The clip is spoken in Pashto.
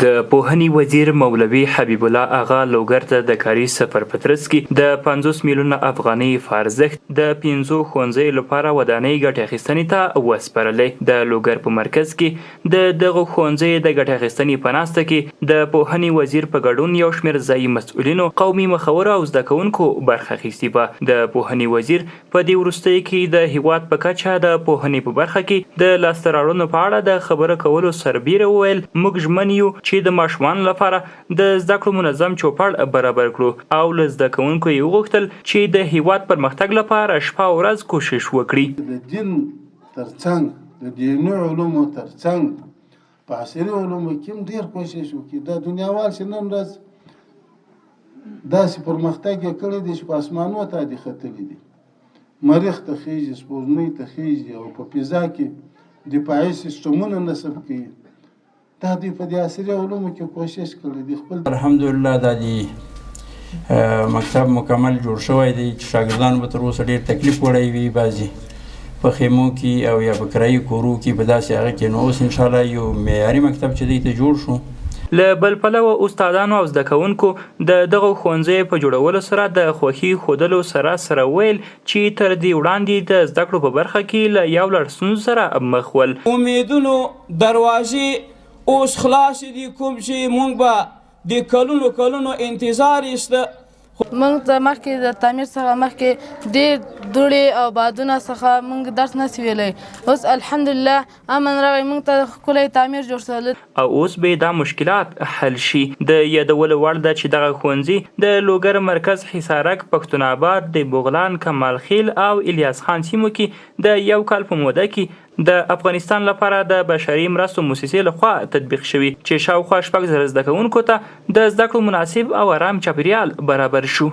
د پوهنې وزیر مولوي حبیب الله اغا لوګر ته د کاري سفر په ترڅ کې د 50 میلیونه افغانۍ په ارزښت د پنځو ښوونځیو لپاره ودانۍ ګټې اخیستنې ته وسپارلې. د لوګر په مرکز کې د دغو ښوونځیو د ګټې اخیستنې په ناسته کې د پوهنې وزیر په ګډون یو شمېر ځايي مسؤلینو، قومي مخورو او زده کوونکو برخه اخیستې وه. د پوهنې وزیر په دې وروستیو کې د هېواد په کچه د پوهنې په برخه کې د لاسته راوړنو په اړه د خبرو کولو سربېره وویل، موږ ژمن یو چې د ماشومانو لپاره د زده کړو منظم چوپړ برابر کړو او له زده کوونکو یې وغوښتل چې د هېواد پرمختګ لپاره شپه او ورځ کوشش وکړي. د دین تر څنګ د دیني علومو تر څنګ په عصري علومو کې هم ډېر کوشش وکړي. دا دنیاوال چې نن ورځ داسې پرمختګ یې کړی دی چې په اسمانو ته دي ختلي دي، مریخ ته خېژي، سپوږمۍ ته خېژي او په فضا کې دفاعي سیستمونه نصب کوي. دا دوی په دې عصري علومو کې کوشش کړی دی خپل. الحمدلله دا دی مکتب مکمل جوړ شوی دی چې شاګردانو به تر اوسه ډېر تکلیف وړی وي، بعضې په خیمو کې او یا په کرایي کورو کې په داسې هغه کې، نو اوس انشاءالله یو معیاري مکتب چې دی ته جوړ شو. له بل پلوه استادانو او زده کوونکو د دغو ښوونځیو په جوړولو سره د خوښي ښودلو سره سره وویل چې تر دې وړاندې د زده کړو په برخه کې له یو لړ ستونزو سره مخ ول. امیدونو دروازې اوس خلاصې دي، کوم چې مونږ به د کلونو کلونو انتظار ایسته. مونږ ته مخکې د تعمیر څخه مخکې ډېر دوړې او بادونه څخه مونږ درس نه سي ویلی، اوس الحمدلله امن راغی، مونږ ته ښکلی تعمیر جوړ سو. او اوس به یې دا مشکلات حل شي. د یادولو وړ ده چې دغه ښوونځي د لوګر مرکز حصارک، پښتون اباد، د بغلان، کمال خېل او الیاس خان سیمو کې د یو کال په موده کې د افغانستان لپاره د بشري مرستو موسسې له خوا تطبیق شوي چې شاوخوا 6000 زده کوونکو ته د زده کړو مناسب او ارام چاپېریال برابر شو.